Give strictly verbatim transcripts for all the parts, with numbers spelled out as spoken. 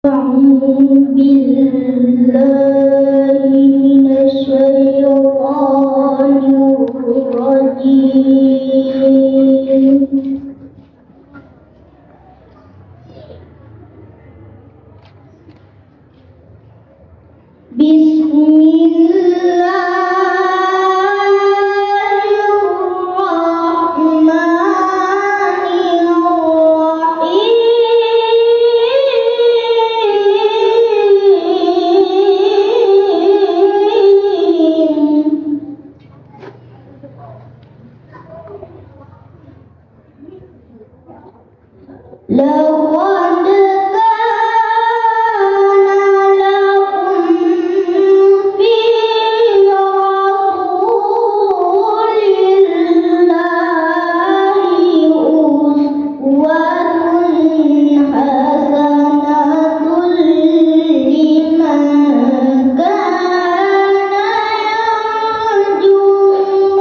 أعوذ بالله من الشيطان الرجيم. بسم الله الرحمن الرحيم. لقد كان لكم في رسول الله أسوة حسنة لمن كان يرجو الله.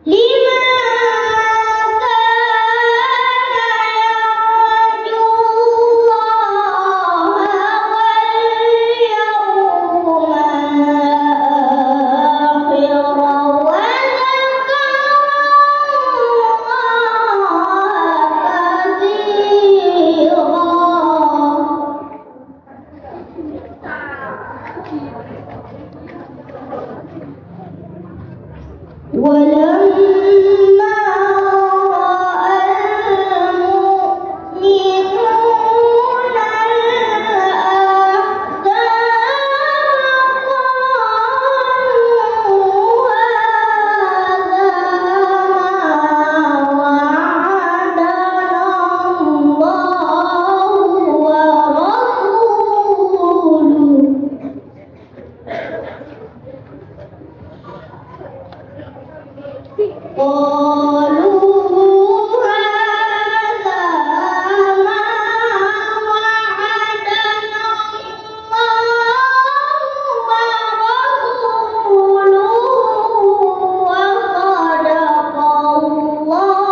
لمن كان يرجو الله واليوم الآخر وذكر الله كثيرا. ولما رأى المؤمنون الأحزاب قالوا هذا ما وعدنا الله ورسوله. قالوا هذا ما وعدنا الله ورسوله وصدق الله ورسوله.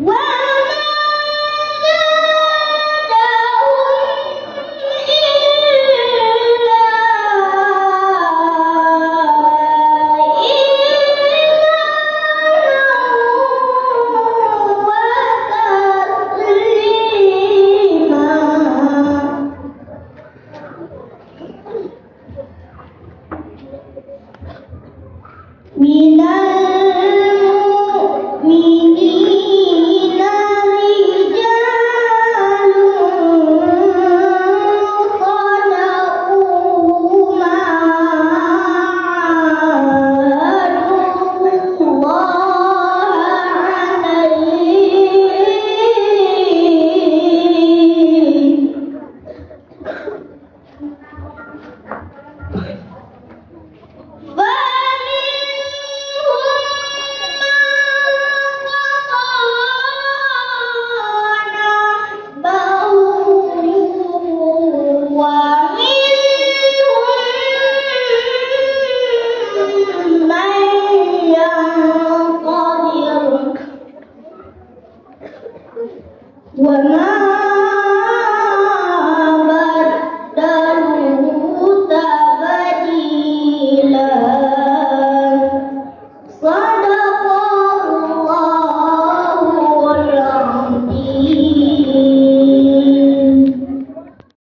وما زادهم إلا إيمانا وتسليما. من المؤمنين رجال صدقوا ما عاهدوا الله عليه. فمنهم من قضى نحبه ومنهم من ينتظر وما بدلوا تبديلا.